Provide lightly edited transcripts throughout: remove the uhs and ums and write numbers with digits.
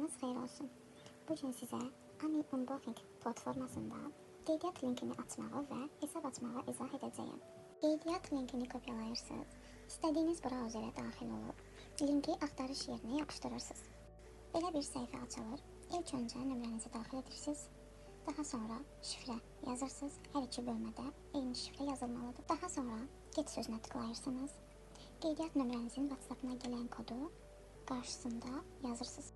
Sabahınız xeyir olsun. Bugün sizə Ani Unboxing platformasında qeydiyyat linkini açmağı və hesab açmağı izah edəcəyəm. Qeydiyyat linkini kopyalayırsınız. İstədiyiniz brauzerə daxil olub linki axtarış yerinə yapışdırırsınız. Belə bir səhifə açılır. İlk öncə nömrənizi daxil edirsiniz. Daha sonra şifrə yazırsınız. Hər iki bölmədə eyni şifrə yazılmalıdır. Daha sonra get sözünə tıklayırsınız. Qeydiyyat nömrənizin WhatsApp-ına gələn kodu qarşısında yazırsınız.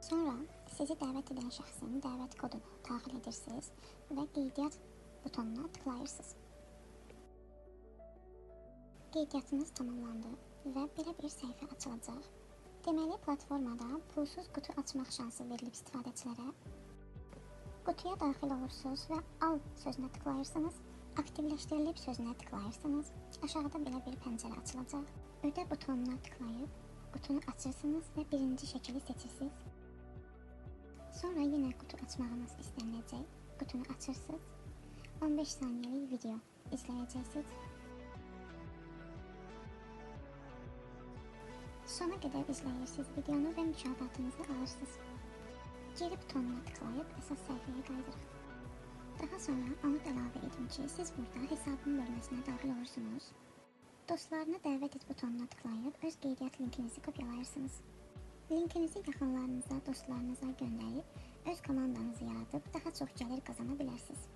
Sonra sizi dəvət edən şəxsin dəvət kodunu daxil edirsiniz və qeydiyyat butonuna tıklayırsınız. Qeydiyyatınız tamamlandı və belə bir səhifə açılacaq. Deməli, platformada pulsuz qutu açmaq şansı verilib istifadəçilərə. Qutuya daxil olursunuz və al sözünə tıklayırsınız. Aktivləşdirilib sözünə tıklayırsınız. Aşağıda belə bir pəncərə açılacaq. Ödə butonuna tıklayıb qutunu açırsınız və birinci şəkili seçirsiniz. Sonra yenə qutu açmağınız istəniləcək. Qutunu açırsınız. 15 saniyəlik video izləyəcəksiniz. Sona qədər izləyirsiniz videonu və mükafatınızı alırsınız. Geri butonuna tıklayıb əsas səhifəyə qayıdırıq. Daha sonra onu da əlavə edim ki, siz burada hesabın bölməsinə daxil olursunuz. Dostlarını dəvət et butonuna tıklayıb öz qeydiyyat linkinizi kopyalayırsınız. Linkinizi yaxınlarınıza, dostlarınıza göndərib öz komandanızı yaradıb daha çox gəlir qazana bilərsiniz.